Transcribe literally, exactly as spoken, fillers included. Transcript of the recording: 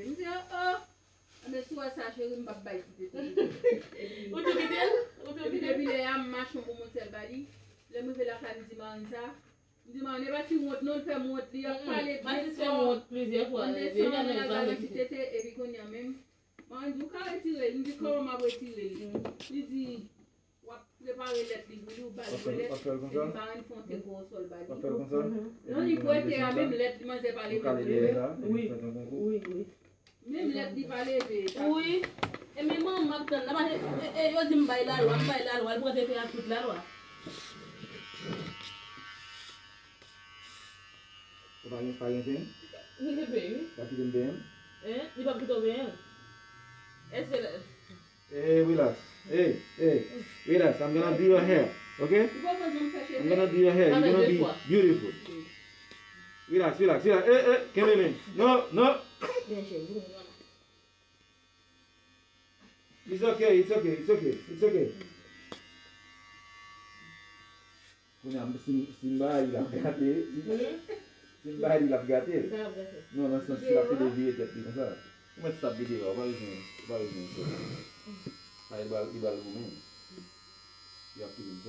M di, oh, oh. Anben, si w wè sa, cheri, m p ap bay ti tete. Ou tou kite l? Ou tou kite l? Epi depi lè a, m mache yon bon sèl ba li. Lè m rive lakay, m di marenn sa. M di, marenn, e pa ti wont non, l fè m wont, li ap pale byen fò. Matis fè m wont plizyè fwa. M desann nan lakay ti tete, epi kounye a menm, marenn di, ou ka retire l. M di, kòman m ap retire l? Li di, w ap prepare lèt li pou li, ou ba l yon lèt, epi marenn fè yon te gwo sòl ba li. Non, li prete a, menm lèt li manzè pa leve pou li menm. Wi, wi, wi. Menm lèt li pa leve. Wi. E men manman m ap tann la, paske e, e, yo di m bay lalwa, m bay lalwa, l pran tete ak tout lalwa. Ou pa gen, pa gen pen? Li gen pen, wi. Pa kite m pen? Hein? Li p ap kite w pen? Èske Hey, relax. Hey, hey, relax. I'm gonna do your hair, okay? I'm gonna do your hair. You're gonna be beautiful. Relax, relax, relax. Hey, hey, kenbe men. No, no. It's okay, it's okay, it's okay, it's okay. Kounye a, si, si m ba li, l ap gate. Si, si m ba li, l ap gate. Non, nan sans, si l ap vire tèt li konsa. Ou mèt stop videyo a, ou pa bezwen, ou pa bezwen fè. Sa, li ba, li ba l goumen. Li ap toujou fè.